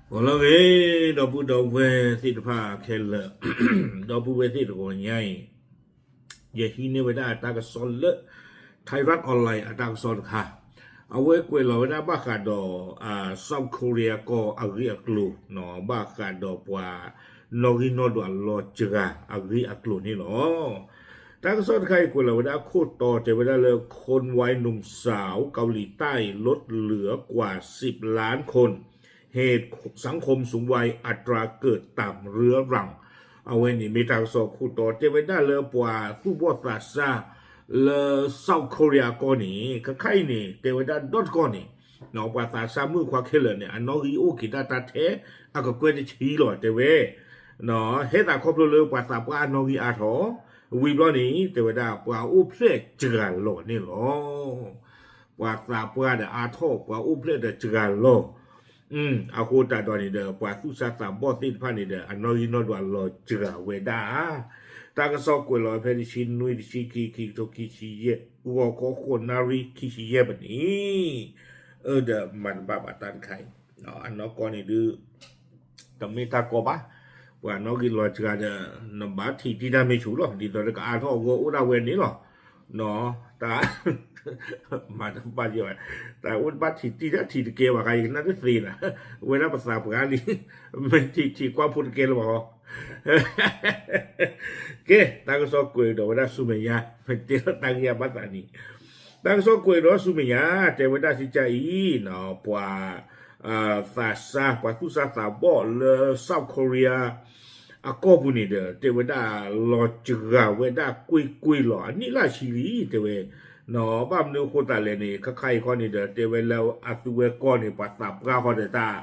ဂီၤလၢအဂ့ၤ ဒီပုၢ်ဒီဝဲၢ်သ့ၣ်တဖၣ်ခဲလၢာ်, ဒီပုၢ်ဝဲၢ်သ့ၣ်တဂီၤညါအံၤ ယဟံးန့ၢ်ဝဲဒၣ်အတၢ်ကစီၣ်လၢ Thairath Online အတၢ်ကစီၣ်တခါ, အဝဲကွဲးလီၤဝဲဒၣ်ဘၣ်ဃးဒီး South Korea ကီၢ်အဂ့ၢ်အကျိၤ, ဘၣ်ဃးဒီးပှၤနီၣ်ဂံၢ်နီၣ်ဒွးလီၤစှၤအဂ့ၢ်အကျိၤန့ၣ်လီၤ. တၢ်ကစီၣ်တခါအံၤကွဲးလီၤဝဲဒၣ်ခိၣ်တီတဲဝဲဒၣ်လၢ คนวัยหนุ่มสาวเกาหลีใต้ลดเหลือกว่าสิบล้านคน เหตุสังคมสูงวัยอัตราเกิดต่ำเรื้อรัง အဝဲန့ၣ်မ့ၢ်တၢ်ကစီၣ်ခိၣ်တီတဲဝဲဒၣ်လၢပှၤသူၣ်ဘီၣ်သးစၢ် လၢ South Korea ကီၢ်န့ၣ် ခဲခါအံၤန့ၣ် တဲဝဲဒၣ်ဒီတကီၢ်န့ၣ် ပှၤသးစၢ်မုၣ်ခွါခဲလၢာ်န့ၣ် အနီၣ်ဂံၢ်အိၣ်က့ၤဒၣ်တၢ်ထဲအကကွဲၢ်တဆံလီၤတဲဝဲ ဟဲသးခီဖျိလၢပှၤသးပှၢ်အနီၣ်ဂံၢ်အါထီၣ်, ဝံၤဘျီန့ၣ် တဲဝဲဒၣ်ပှၤအိၣ်ဖျဲၣ်စှၤလီၤန့ၣ်လီၤ. ပှၤသးပှၢ်ဒီးအါထီၣ် ပှၤအိၣ်ဖျဲၣ်ဒီးစှၤလီၤ. အဃိသတးဒီးန့ၣ်ဒီး ပှၤသူၣ်စၢ်သးဘီၣ်သ့ၣ်တဖၣ်န့ၣ်ဒီး အနီၣ်ဂံၢ်နီၣ်ဒွးလီၤစှၤဝဲဒၣ်. တၢ်ကစီၣ်ကွဲးလီၤဖဲတဆံနွံ တဆံခံ ခံကထိခံဆံယဲၢ် ဂီၤခီဃိးနၣ်ရံၣ်ခံဆံယဲၢ်မံးနံး အၢဒီးမၤတဘၣ်ဘၣ်တၢ်တခါအံၤ အနီၢ်ကီၢ်န့ၣ်ဒုး တမ့ၢ်တၢ်ကီဘၣ်. ပှၤနီၣ်ဂံၢ်လီၤစှၤဒီး နဘၣ်ထံၣ်တံၢ်တၢ်မ့ၢ်ဆူၣ်လီၤ. ဒ်သိးတကအါထီၣ်အဂီၢ်အိၣ်ဒၣ်ဝဲန့ၣ်လီၤ. တၢ် မၤတဘၣ်ယဲၢ်ဘၣ်, တၢ်အိၣ်တဘၣ်ထံၣ်တံၢ်တၢ်ထံၣ်တကဲဘၣ် ခါအံၤကနၣ်တသ့နၤ, ဝဲဒၣ်ပသးပှၢ်လံ, မ့ၢ်ထံၣ်ထံၣ်ကွၢ်ဖိတကဲလၢၤဘၣ်ဟီ ကဲ တၢ်ကစီၣ်ကွဲးကဒီးဝဲဒၣ်ဆူမဲာ်ညါ, တဲလီၤတၢ်ဂ့ၢ်အဘၣ်သးန့ၣ်, တၢ်ကစီၣ်ကွဲးကဒီးဆူမဲာ်ညါ တဲဝဲဒၣ်စ့ၢ်ကီးအံၤ ပှၤ သးစၢ် ပှၤသူၣ်စၢ်သးဘီၣ်လၢ South Korea အကီၢ်ပူၤန့ၣ်ဒီး တဲဝဲဒၣ်လီၤစှၤဝဲဒၣ်ကွ့ၢ်ကွ့ၢ်လီၤ အနံၣ်လၢဆံလံ တဲဝဲ ဘၣ်မနုၤအဃိသတးလဲၣ်န့ၣ် ခဲခါအံၤခီန့ၣ်ဒီး တဲဝဲလၢအသုဝဲကီၢ်န့ၣ် ပှၤသးပှၢ်ဃီဒီးတၢ်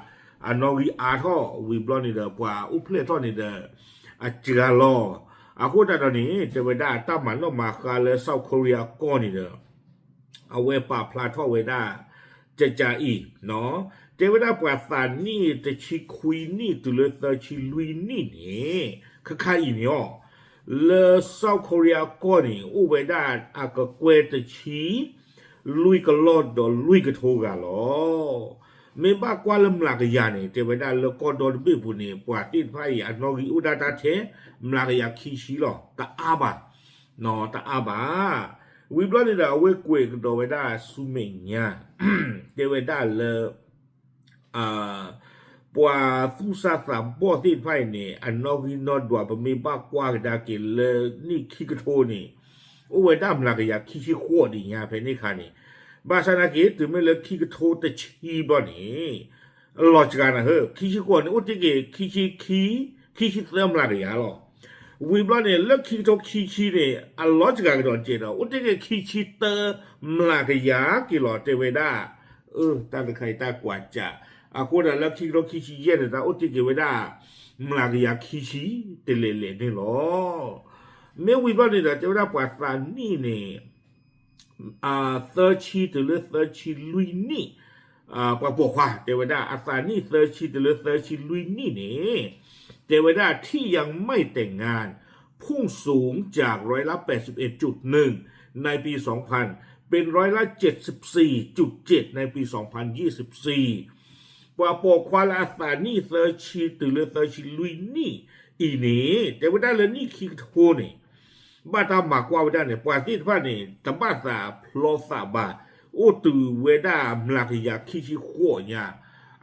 အနီၣ်ဂံၢ်အါထီၣ် ဝံၤဘျီန့ၣ်ဒီး ပှၤအိၣ်ဖျဲၣ်ထီၣ်န့ၣ်ဒီး အစှၤလီၤ. အဃိသတးဒီးန့ၣ် တဲဝဲဒၣ်တၢ်မၤနီၣ်မၤဃါလၢ South Korea အကီၢ်န့ၣ်ဒီး အဝဲပာ်ဖျါထီၣ်ဝဲဒၣ် ကကအံၤ တဲဝဲဒၣ်ပှၤသးနံၣ်တဆံခွံနံၣ်တုၤလၢသၢဆံလွံၢ်နံၣ်န့ၣ် ခဲခါအံၤန့ၣ်အီၤ လၢ South Korea အကီၢ်န့ၣ် အိၣ်ဝဲဒၣ်အကကွဲၢ်တဆံ လွံၢ်ကလီၢ်ဒီးလွံၢ်ကထိဂၤလီၤ. မ့ၢ်ဘၣ်ကွၢ်လၢမျးကယၤန့ၣ် တဲဝဲဒၣ်လၢကီၢ်ဒီတဘ့ၣ်ပူၤန့ၣ် ပှၤသ့ၣ်တဖၣ်အံၤ အနီၣ်ဂံၢ်အိၣ်ဒၣ်တၢ်ထဲ မျးကယၤခံဆံလီၤ. တအါဘၣ် တအါဘၣ်. ဝံၤဘျီန့ၣ်ဒီး အဝဲကွဲးကဒီးဝဲဒၣ်ဆူမဲာ်ညါ တဲဝဲဒၣ်လၢ ပှၤသူၣ်စၢ်သးဘီၣ်သ့ၣ်တဖၣ်အံၤန့ၣ် အနီၣ်ဂံၢ်နီၣ်ဒွး ပမ့ၢ်ဘၣ်ကွၢ်ကဒါက့ၤလၢနံၣ်ခံကထိန့ၣ် အိၣ်ဝဲဒၣ်မျးကယၤခံဆံဃိးဒံးညါဖဲန့ၣ်အခါန့ၣ်, ဘၣ်ဆၣ်နာ်က့ တုၤမ့ၢ်လၢခံကထိတဆံဘျီန့ၣ် အလီၤစှၤနၤဧၢ, ခံဆံဃိးန့ၣ် အိၣ်တ့ၢ်က့ၤခံဆံခံ, ခံဆံသၢမျးကယၤလီၤ. ဝံၤဘျီန့ၣ် လၢခံကထိခံဆံန့ၣ် အလီၤစှၤကဒီးစဲးဒီး အိၣ်တ့ၢ်က့ၤခံဆံတၢမျးကယၤက့ၤလီၤ တဲဝဲဒၣ် အၢ တၢ်တခါအံၤတၢ်ကွၢ်စး, အဃိဒီးလၢခံကထိခံဆံယဲၢ်န့ၣ် တၢ်အိၣ်တ့ၢ်က့ၤဝဲဒၣ် မျးကယၤခံဆံတလဲၤလဲၤန့ၣ်လီၤ. မ့ၢ်ဝံၤဘျီန့ၣ်ဒီး တဲဝဲဒၣ်ပှၤသးနံၣ်န့ၣ် သၢဆံတုၤလၢသၢဆံလွံၢ်နံၣ်, ပှၤပိာ်ခွါ တဲဝဲဒၣ် အသးနံၣ်သၢဆံတုၤလၢသၢဆံလွံၢ်နံၣ်န့ၣ် တဲဝဲဒၣ် ที่ยังไม่แต่งงาน พุ่งสูงจากร้อยละแปดสิบเอ็ดจุดหนึ่ง ในปี สองพัน เป็นร้อยละ เจ็ดสิบสี่จุดเจ็ด ในปี สองพันยี่สิบสี่ ပှၤပိာ်ခွါလၢအသးနံၣ်သၢဆံတုၤလၢသၢဆံလွံၢ်နံၣ်အံၤန့ၣ် တဲဝဲဒၣ်လၢနံၣ်ခံကထိန့ၣ် ဘၣ်တၢ်မၤကွၢ်ဝဲဒၣ်န့ၣ် ပှၤသ့ၣ်တဖၣ်န့ၣ် တဘၣ်သးဖျီသးဘၣ်, အိၣ်တုၤဝဲဒၣ်မျးကယၤခံဆံဃိးညါ,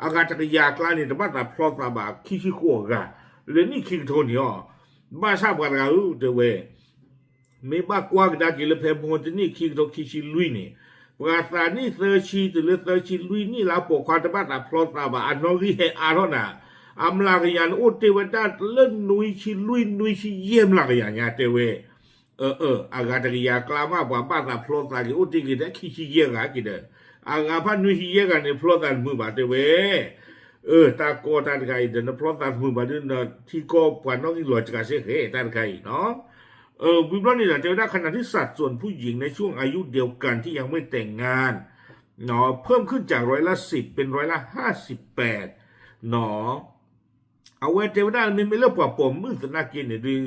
အဂၤတကယၤအကျါန့ၣ် တဘၣ်သးဖျီသးဘၣ်ခံဆံဃိးအဂၤ, လၢနံၣ်ခံကထိန့ၣ်အီၤ, ဘၣ်ဆၣ်ပှၤတဂၤဧၢ တဲဝဲ မ့ၢ်ဘၣ်ကွၢ်ကဒါက့ၤလၢဖဲမဟါတနံၣ်ခံကထိခံဆံလွံၢ်န့ၣ်, ပှၤသးနံၣ်သၢဆံတုၤလၢသၢဆံလွံၢ်နံၣ်လၢအပိာ်ခွါတဘၣ်သးဖျီသးဘၣ် အနီၣ်ဂံၢ်ဟဲအါထီၣ်နၤ, အမျးကယၤန့ၣ်အိၣ်တ့ၢ်ဝဲဒၣ်လၢနွံဆံလွံၢ် နွံဆံယဲၢ်မျးကယၤညါတဲဝဲ အဂၤတကယၤကျါမး ပှၤဘၣ်သးဖျီသးက့ၤ အိၣ်တ့ၢ်က့ၤထဲခံဆံယဲၢ်ဂၤက့ၤဒီး အဂၤဖးနွံဆံယဲၢ်ဂၤန့ၣ် ဖျီသးတမုာ်ဘၣ်တဲဝဲ, တၢ်ကီတၢ်တခါအံၤဒီး နဖျီသးတမုာ်ဘၣ်ဒီး နထံကီၢ်ပှၤနီၣ်ဂံၢ်လီၤစှၤစ့ၢ်ကီးတၢ်တခါအံၤနီၤ. ဝံၤဘျီန့ၣ်ဒီး တဲဝဲဒၣ် ขณะที่สัดส่วนผู้หญิงในช่วงอายุเดียวกันที่ยังไม่แต่งงาน เนาะ เพิ่มขึ้นจากร้อยละสิบ เป็นร้อยละห้าสิบแปด เนาะ အဝဲတဲဝဲဒၣ် မ့မ့ၢ်လၢပှၤပိာ်မုၣ်သနာ်က့န့ၣ်ဒီး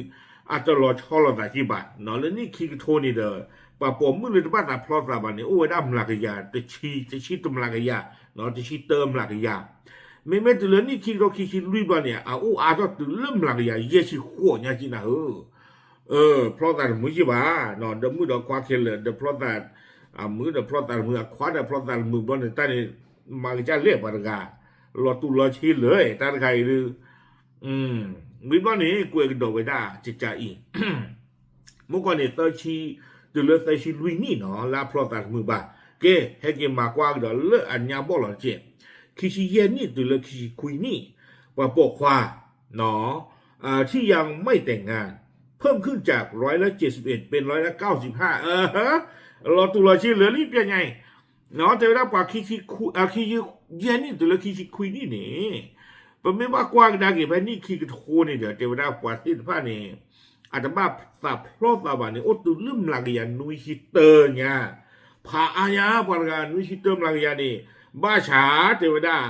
အတလီၤဆီလိာ်သးက့ဘၣ်နီၤ. လၢနံၣ်ခံကထိန့ၣ်ဒီး ပှၤပိာ်မုၣ်လၢတဘၣ်သးဖျီသးဘၣ်န့ၣ် အိၣ်ဝဲဒၣ်မျးကယၤတဆံ, တဆံတမျးကယၤ, တဆံတမျးကယၤ. မ့မ့ၢ်တုၤလၢနံၣ်ခံကထိခံဆံလွံၢ်ဘျီန့ၣ် အအိၣ်အါထီၣ်တုၤလၢမျးကယၤယဲၢ်ဆံဃိးညါက့နၤဧၢ, ဖျီသးတမုာ်က့ဘၣ်, ဒီးမုၣ်ဒီးခွါခဲလၢာ် ဒီးဖျီသး, အမုၣ်ဒီးဖျီသးတမုာ် အခွါဒီးဖျီသးတမုာ်ဘျီန့ၣ် တၢ်န့ၣ် မၤကစၢ်လဲၣ်ပှၤတဂၤ, လီၤတူၢ်လီၤဆ့လၢာ် တၢ်တခါအံၤဒုး ဝံၤဘျီန့ၣ် ကွဲးကဒီးဝဲဒၣ်ကကးအံၤ မုၢ်ကီၢ်န့ၣ် သၢဆံ, တုၤလၢသၢဆံလွံၢ်နံၣ်နီၤ လၢအဖျီသးတမုာ်ဘၣ်, ကဲ ဟဲက့ၤမၤကွၢ်ကဒီးလၢအညါဘီၣ်လီၤတက့ၢ်, ခံဆံယဲၢ်နံၣ်တုၤလၢခံဆံခွံနံၣ်, ပှၤပိာ်ခွါ ထံၣ်ယၤမ့ၢ်တဲာ်ငါ เพิ่มขึ้นจากร้อยละเจ็ดสิบเอ็ด เป็นร้อยละเก้าสิบห้า လီၤတူၢ်လီၤဆ့လၢာ်လံပျဲညါအံၤ, တဲဝဲဒၣ်ပှၤခံဆံ, ခံဆံယဲၢ်နံၣ်တုၤလၢခံဆံခွံနံၣ်န့ၣ်, ပမ့ၢ်ဘၣ်ကွၢ်ကဒါက့ၤဖဲနံၣ်ခံကထိန့ၣ်ဒီး တဲဝဲဒၣ်ပှၤသ့ၣ်တဖၣ်န့ၣ် အတဘၣ်သးဖျီသးဘၣ်န့ၣ် အိၣ်တုၤလၢမျးကယၤနွံဆံတၢညါ, ဖးအါညါ ပှၤတဂၤနွံဆံတၢမျးကယၤန့ၣ်, ဘၣ်ဆၣ်တဲဝဲဒၣ်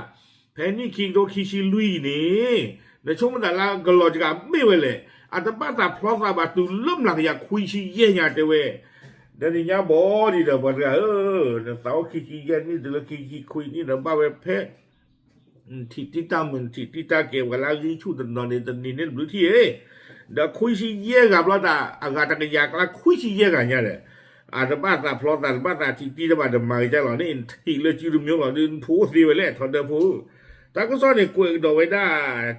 ဖဲနံၣ်ခံကထိခံဆံလွံၢ်အံၤန့ၣ်, နဆိကမိၣ်သးလၢကလီၤစှၤမ့ၢ်ဝဲလဲၣ်, အတဘၣ်သးဖျီသးဘၣ်တုၤလၢမျးကယၤခွံဆံယဲၢ်ညါတဲဝဲ, ဒီးနံၤညါဘီဒ်ဒီးပှၤတဂၤဧၢ, နသးအိၣ်ခံဆံယဲၢ်နံၣ်တုၤလၢခံဆံခွံနံၣ်ဒီးဘၣ်ဝဲဖဲ နထံၣ်တံၢ်တၢ်မုာ် နထံၣ်တံၢ်တၢ်ကဲၤ ပှၤလၢအဂံၢ်ဆူၣ်တနီၤန့ၣ် တနံၤန့ၣ်တဘျုးထံၣ်ဧ့, ဒီးခွံဆံယဲၢ်ဂၤဘျီတၢ် အဂၤတကယၤကျါခွံဆံယဲၢ်ဂၤညါဒီး, အတဘၣ်သးဖျီသး တဘၣ်သးထံၣ်တံၢ်တဘၣ်ဒီးမၤကစၢ်လီၤန့ၣ် နထံၣ်လၢစုတမံၤလီၤဒီး နဖိအိၣ်သ့ဝဲလဲၣ် ထီဒါဖိဧၢ, တၢ်ကစီၣ်န့ၣ်ကွဲးကဒီးဝဲဒၣ်,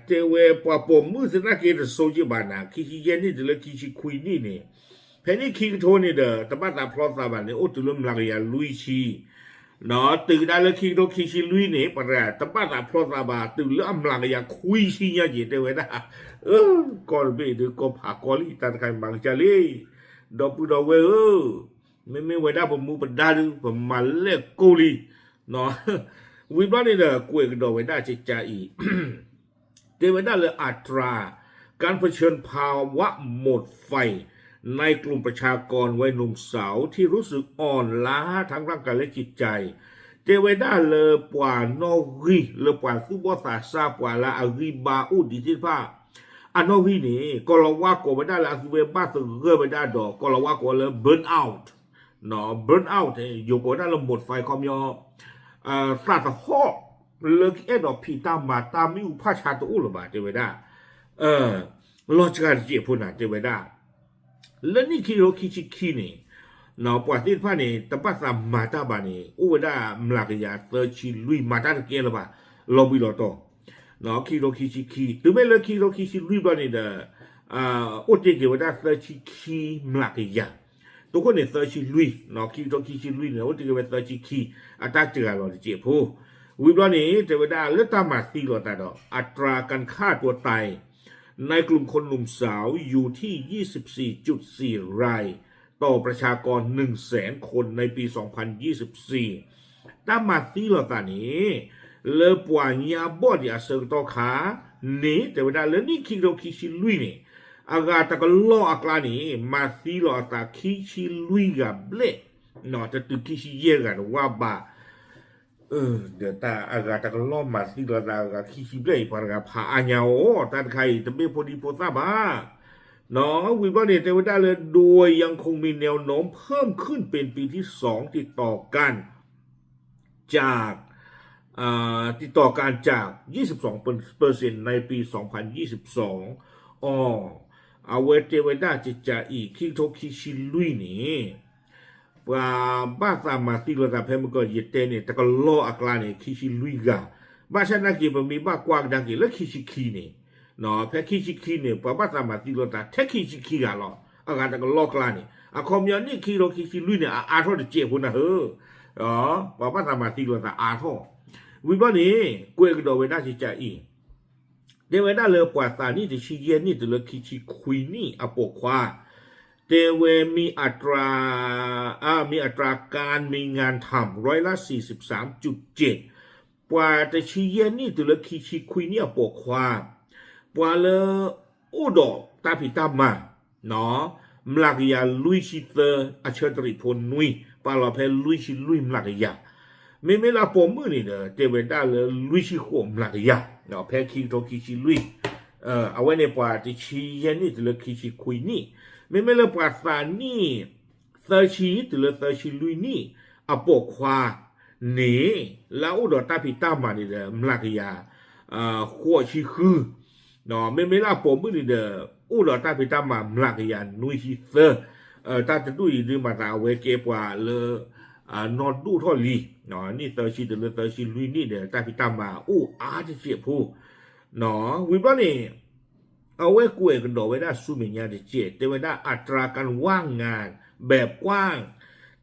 တဲဝဲပှၤပိာ်မုၣ်သနာ်က့တစိက့ဘၣ်နၤ ခံဆံယဲၢ်နံၣ်တုၤလၢခံဆံခွံနံၣ်န့ၣ်, ဖဲနံၣ်ခံကထိန့ၣ်ဒီး တဘၣ်သးဖျီသးဘၣ်န့ၣ် အိၣ်တုၤလၢမျးကယၤလွံၢ်ဆံ တုၤကဒါလၢခံကထိခံဆံလွံၢ်န့ၣ် ပှၤတဂၤတဘၣ်သးဖျီသးဘၣ် တုၤလၢအမျးကယၤခွံဆံညါက့ၤ တဲဝဲဒၣ်, ကီၢ်တဘ့ၣ်အံၤဒုးကီၢ်ဖးကီၢ်လံ တၢ်တခါအံၤမၤကစၢ်လံ, ဒီပုၢ်ဒီဝဲၢ်ဧၢ, မ့မ့ၢ်ဝဲဒၣ်ပမူပဒါဒုး ပမၤလဲၣ်ကိၢ်လံ, ဝံၤဘျီန့ၣ်ဒီး ကွဲးကဒီးဝဲဒၣ်ကကးအံၤ တဲဝဲဒၣ်လၢ อัตราการเผชิญภาวะหมดไฟในกลุ่มประชากรวัยหนุ่มสาวที่รู้สึกอ่อนล้าทั้งร่างกายและจิตใจ တဲဝဲဒၣ်လၢပှၤနီၣ်ဂံၢ် လၢပှၤသူၣ်ဘီၣ်သးစၢ် ပှၤလၢအဂံၢ်ဘါအိၣ်ဒံးသ့ၣ်တဖၣ် အနီၣ်ဂံၢ်န့ၣ် ကီၤလၤဝါကိးဝဲဒၣ်လၢအသုဝဲဘၣ်သဂၢၢ်ဝဲဒၣ်ဒီး ကီၤလၤဝါကိးလၢ burn out, burn out ယိၤကိးဝဲဒၣ်လၢ หมดไฟ ခီပညီ သးသဟီၣ် လၢကအဲၣ်ဒိးဖံးတၢ်မၤတၢ်မ့ၣ်အူဖးဆါတအိၣ်လၢၤဘၣ် တဲဝဲဒၣ်, လီၤစှၤတစဲးဖိနၤ တဲဝဲဒၣ် လၢနံၣ်ခံကထိခံဆံခံန့ၣ် ပှၤသ့ၣ်တဖၣ်န့ၣ် တဘၣ်သးမၤတၢ်ဘၣ်န့ၣ် အိၣ်ဝဲဒၣ်မျးကယၤသၢဆံလွံၢ် မၤတၢ်တကဲလၢၤဘၣ် လီၤဘှံးလီၤတီၤ, ခံကထိခံဆံခံ တုၤမ့ၢ်လၢခံကထိခံဆံလွံၢ်ဘျီန့ၣ်ဒီး အိၣ်တ့ၢ်က့ၤဝဲဒၣ်သၢဆံခံမျးကယၤ, တိခိၣ်န့ၣ်သၢဆံလွံၢ်, ခံကထိခံဆံလွံၢ်န့ၣ် အိၣ်တ့ၢ်က့ၤဝဲသၢဆံခံ အတၢ်စှၤလီၤတစဲးဖိ, ဝံၤဘျီန့ၣ် တဲဝဲဒၣ်လၢတၢ်မၤသံလိာ်သးဒီး อัตราการฆ่าตัวตายในกลุ่มคนหนุ่มสาวอยู่ที่ ยี่สิบสี่จุดสี่ราย ต่อประชากร หนึ่งแสนคน ในปี สองพันยี่สิบสี่ တၢ်မၤသံလိာ်သးန့ၣ် လၢပှၤညါဘီၣ်ဒံးအဆၢကတီၢ်ခါန့ၣ် တဲဝဲဒၣ်လၢနံၣ်ခံကထိခံဆံလွံၢ်န့ၣ် အဂၤတကလီၢ်အကျါန့ၣ် မၤသံလိာ်အသးခံဆံလွံၢ်ဂၤဘျဲၣ်, တတုၤခံဆံယဲၢ်ဂၤတဝၢ်ဘၣ် ဒီးတၢ်အဂၤတကလီၢ်မၤသံလိာ်သးအဂၤခံဆံဘျဲၣ်အံၤ ပှၤတဂၤဖးအါညါအီၤ တၢ်တခါအံၤ တမ့ၢ်ဖိဒံဖိသၣ်ဘၣ်, ဝံၤဘျီန့ၣ် တဲဝဲဒၣ်လၢ โดยยังคงมีแนวโน้มเพิ่มขึ้นเป็นปีที่สองติดต่อกัน จาก อ่า ติดต่อกันจาก ยี่สิบสองเปอร์เซ็นต์ ในปี สองพันยี่สิบสอง အီၤ အဝဲတဲဝဲဒၣ်ကကးအံၤ ခံကထိခံဆံလွံၢ်န့ၣ် ပှၤဘၣ်သးမၤသံလိာ်သးဖဲမုၢ်ကီၢ်ယတဲန့ၣ် တကလီၢ်အကျါန့ၣ် ခံဆံလွံၢ်ဂၤ, ဘၣ်ဆၣ်သနာ်က့ ပမ့ၢ်ဘၣ်ကွၢ်ကဒါက့ၤလၢခံဆံခံန့ၣ်, ဖဲခံဆံခံန့ၣ် ပှၤဘၣ်သးမၤသံလိာ်သးထဲခံဆံခံဂၤလီၤ. အဂၤတကလီၢ်ကျါန့ၣ် အခီပညီနံၣ်ခံကထိခံဆံလွံၢ်န့ၣ် အအါထီၣ်တစဲးဖိနၤဧၢ, ပှၤဘၣ်သးမၤသံလိာ်သးအါထီၣ်, ဝံၤဘျီန့ၣ် ကွဲးကဒီးဝဲဒၣ်ကကးအံၤ တဲဝဲဒၣ်လၢပှၤသးနံၣ်တဆံယဲၢ်နံၣ်တုၤလၢခံဆံခွံနံၣ်အပိာ်ခွါ, တဲဝဲမ့ၢ်အတြၢ, မ့ၢ်အတြၢ การมีงานทำ ร้อยละสี่สิบสามจุดเจ็ด, ပှၤတဆံယဲၢ်နံၣ်တုၤလၢခံဆံခွံနံၣ်အပိာ်ခွါ, ပှၤလၢအိၣ်ဒီးတၢ်ဖံးတၢ်မၤ မျးကယၤလွံၢ်ဆံသၢ အဆၢတရံးဖိနွံ ပာ်လီၤဖဲလွံၢ်ဆံလွံၢ်မျးကယၤ, မ့မ့ၢ်လၢအပိာ်မုၣ်န့ၣ်ဒီး တဲဝဲဒၣ်လၢလွံၢ်ဆံဃိးမျးကယၤ, ဖဲခံကထိခံဆံလွံၢ်, အဝဲန့ၣ်ပှၤတဆံယဲၢ်နံၣ်တုၤလၢခံဆံခွံနံၣ်, မ့မ့ၢ်လၢပှၤသးနံၣ် သၢဆံတုၤလၢသၢဆံလွံၢ်နံၣ် အပိာ်ခွါန့ၣ် လၢအအိၣ်ဒီးတၢ်ဖံးတၢ်မၤန့ၣ်ဒီး မျးကယၤ ဃိးဆံဃု, မ့မ့ၢ်လၢအပိာ်မုၣ်န့ၣ်ဒီး အိၣ်ဒီးတၢ်ဖံးတၢ်မၤမျးကယၤနွံဆံသၢ, တၢ်တဒူၣ်အံၤဒုးမၤသးအဝဲကဲပှၤလၢ နီၢ်ဒိၣ်ထီၣ်လံ, နံၣ်သၢဆံတုၤလၢသၢဆံလွံၢ်နံၣ်ဒီး တၢ်ဖံးတၢ်မၤအိၣ်အါတစဲးဖိ, ဝံၤဘျီန့ၣ် အဝဲကွဲးကဒီးဝဲဒၣ်ဆူမဲာ်ညါတစဲး တဲဝဲဒၣ် อัตราการว่างงานแบบกว้าง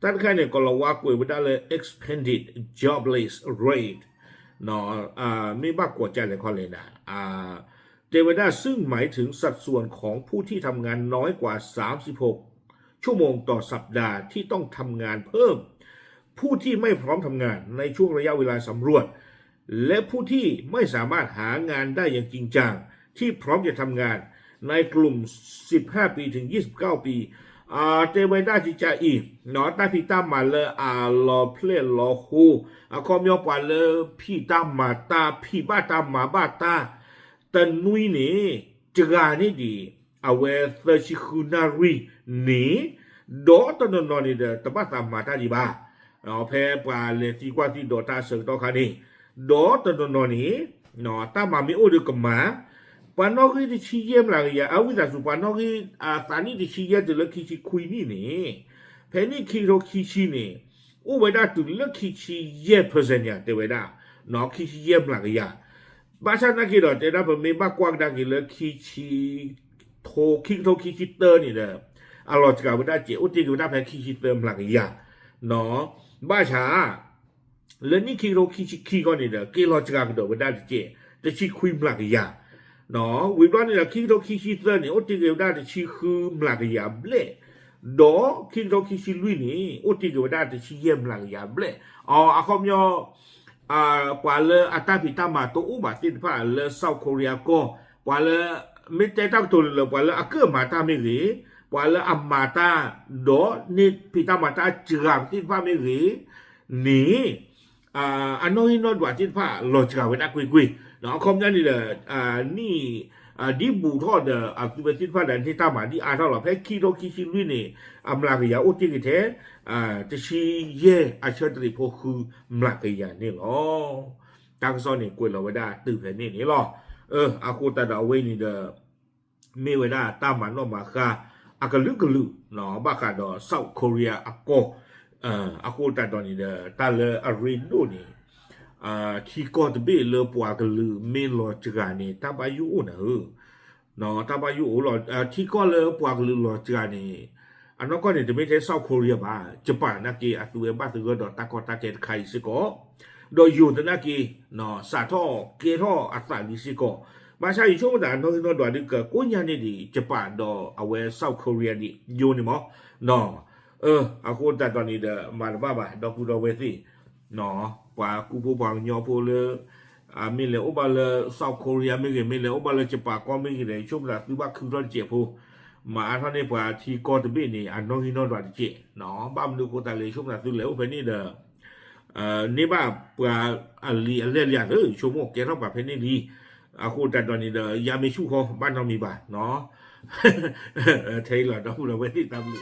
တၢ်တခါန့ၣ် ကိၤလၤဝါကွဲးဝဲဒၣ်လၢ expanded jobless rate မ့ၢ်ဘၣ်ကိးကၢ်လဲၣ်ခီလဲၣ်နၤ, တဲဝဲဒၣ် ซึ่งหมายถึงสัดส่วนของผู้ที่ทำงานน้อยกว่าสามสิบหกชั่วโมงต่อสัปดาห์ที่ต้องทำงานเพิ่ม ผู้ที่ไม่พร้อมทำงานในช่วงระยะเวลาสำรวจ และผู้ที่ไม่สามารถหางานได้อย่างจริงจัง ที่พร้อมจะทำงานในกลุ่ม สิบห้า ปีถึง ยี่สิบเก้า ปี တဲဝဲဒၣ်ကကၢ်အံၤ တၢ်ဖံးတၢ်မၤလၢအလီၤဖျဲၣ်လီၤဟိ အခီပညီပှၤလၢဖံးတၢ်မၤတၢ် ဖံးဘၣ်တၢ်မၤဘၣ်တၢ် တနွံန့ၣ် တဂၤန့ၣ်ဒံး အဝဲသၢဆံဃုနၣ်ရံၣ်န့ၣ် ဒီးတနီၤနီၤန့ၣ်ဒီး တဘၣ်သးမၤတၢ်ဒံးဘၣ်. ဖဲပှၤလဲၤသံကွၢ်သံဒိးတၢ်အဆၢကတီၢ်ခါန့ၣ် ဒီးတနီၤနီၤန့ၣ် တၢ်မၤမ့ၢ်အိၣ်ဒီးကမၤ ပှၤနီၣ်ဂံၢ်တဆံယဲၢ်မျးကယၤ အဝံသးစူၤ ပှၤနီၣ်ဂံၢ်အသးနံၣ်တဆံယဲၢ်တုၤလၢခံဆံခွံနံၣ်န့ၣ် ဖဲနံၣ်ခံကထိခံဆံန့ၣ် အိၣ်ဝဲဒၣ်တုၤလၢခံဆံယဲၢ် percent ညါ တဲဝဲဒၣ် ခံဆံယဲၢ်မျးကယၤ ဘၣ်ဆၣ်သနာ်က့ဒီး တဲဒၣ်ပမ့ၢ်ဘၣ်ကွၢ်ကဒါက့ၤလၢ ခံကထိခံဆံတၢန့ၣ်ဒီး အလီၤစှၤဝဲဒၣ်စဲး အိၣ်တ့ၢ်က့ၤဝဲဒၣ်ဖဲခံဆံသၢမျးကယၤ ဘၣ်ဆၣ် လၢနံၣ်ခံကထိခံဆံခံခီန့ၣ်ဒီး က့ၤလီၤစှၤကဒီးဝဲဒၣ်တစဲး တဆံခွံမျးကယၤ ဝံၤဘျီန့ၣ်ဒီး ခံကထိခံဆံသၢန့ၣ် အိၣ်တ့ၢ်က့ၤဝဲဒၣ်တဆံဃုမျးကယၤဘျဲၣ် ဒီးခံကထိခံဆံလွံၢ်န့ၣ် အိၣ်တ့ၢ်က့ၤဝဲဒၣ်တဆံယဲၢ်မျးကယၤဘျဲၣ် အခီပညီ ပှၤလၢအတၢ်ဖံးတၢ်မၤတအိၣ်ဘၣ်သ့ၣ်တဖၣ်လၢ South Korea ကီၢ် ပှၤလၢ မ့ၢ်တဲတၢ်ကတိၤလၢ ပှၤလၢအကၢၣ်မၤတၢ်မ့ၢ်ဂ့ၤ, ပှၤလၢအမၤတၢ် ဒီးန့ၢ်ဖံးတၢ်မၤတၢ်စှၤသ့ၣ်တဖၣ်မ့ၢ်ဂ့ၤန့ၣ် အနီၣ်ဂံၢ်နီၣ်ဒွးသ့ၣ်တဖၣ်လီၤစှၤဝဲဒၣ်ကွ့ၢ်ကွ့ၢ် အခီပညီန့ၣ်ဒီး နံၣ် ဒ်ဘူးထီၣ်ဒီးအသုဝဲသ့ၣ်တဖၣ်ဒီးန့ၢ်တၢ်မၤဒ်အါထီၣ်လီၤ. ဖဲခံကထိခံဆံလွံၢ်န့ၣ် အမျးကယၤအိၣ်တ့ၢ်က့ၤထဲ တဆံယဲၢ်အဆၢတရံးဖိဃုမျးကယၤန့ၣ်လီၤ. တၢ်ကစီၣ်န့ၣ်ကွဲးလီၤဝဲဒၣ်တုၤဖဲန့ၣ်န့ၣ်လီၤ. အဃိသတးဒီးအဝဲအံၤန့ၣ်ဒီး မ့ၢ်ဝဲဒၣ်တၢ်မၤနီၣ်မၤဃါ အကလုာ်ကလုာ် ဘၣ်ဃးဒီး South Korea အကီၢ် အဃိသတးဒီးန့ၣ်ဒီး တၢ်လၢအရ့ဒိၣ်န့ၣ် ထံကီၢ်တဘ့ၣ်လၢပှၤကလုာ်မ့ၢ်လီၤစှၤန့ၣ် တၢ်ဘၣ်ယိၣ်အိၣ်နၤဧၢ, တၢ်ဘၣ်ယိၣ်အိၣ်လီၤ. ထံကီၢ်လၢပှၤကလုာ်လီၤစှၤန့ၣ် အနီၢ်ကီၢ်န့ၣ် တမ့ၢ်ထဲ South Korea ဘၣ်, ကပၤသနာ်က့ အသုဝဲဘၣ်သဂၢၢ်ဒီးတၢ်ကီတၢ်ခဲတခါအံၤစ့ၢ်ကီး, ဒီးယိၤသနာ်က့ စးထီၣ်ကဲထီၣ်အသးလံစ့ၢ်ကီး, ဘၣ်ဆၣ်ယဆိကမိၣ်သးအနီၣ်ဂံၢ်နီၣ်ဒွးဒုးကကိးညါန့ၢ်ဒံး ကပၤဒီးအဝဲ South Korea ဒံး ယိၤန့ၣ်မး, အဃိသတးဒီးန့ၣ်ဒီး မၤတဘၣ်ဘၣ် ဒီပုၢ်ဒီဝဲၢ်သ့ၣ် ပှၤကူဖိပှၤကညီဖိလၢ မ့ၢ်လဲၤအိၣ်ဘၣ်လၢ South Korea မ့ၢ်ဂ့ၤ, မ့ၢ်လဲၤအိၣ်ဘၣ်လၢကပၤကီၢ်မ့ၢ်ဂ့ၤဒီး ယဆိကမိၣ်သးသုဘၣ်ခုထီၣ်တစဲးဖိ, မၤအါထီၣ်န့ၢ်ပှၤထံကီၢ်တဘ့ၣ်န့ၣ် အနီၣ်ဂံၢ်နီၣ်ဒွးတစဲး, ဘၣ်မနုၤအဃိသတးလဲၣ် ယဆိကမိၣ်သးသုလဲၤအိၣ်ဖဲန့ၣ်ဒီး န့ၢ်ဘၣ်ပှၤအလံာ်အလဲၢ်လံဧါသ့ၣ်, ယဆိကမိၣ်ကဲထီၣ်ပှၤဖဲန့ၣ်လံ, အဃိသတးဒီးန့ၣ်ဒီး ယမ့ၢ်ဆူၣ်ဃီ ဘၣ်နီတမံၤဘၣ်, ထဲအံၤလီၤ ဒီပုၢ်ဒီဝဲၢ်သ့ၣ်တၢ်ဘျုး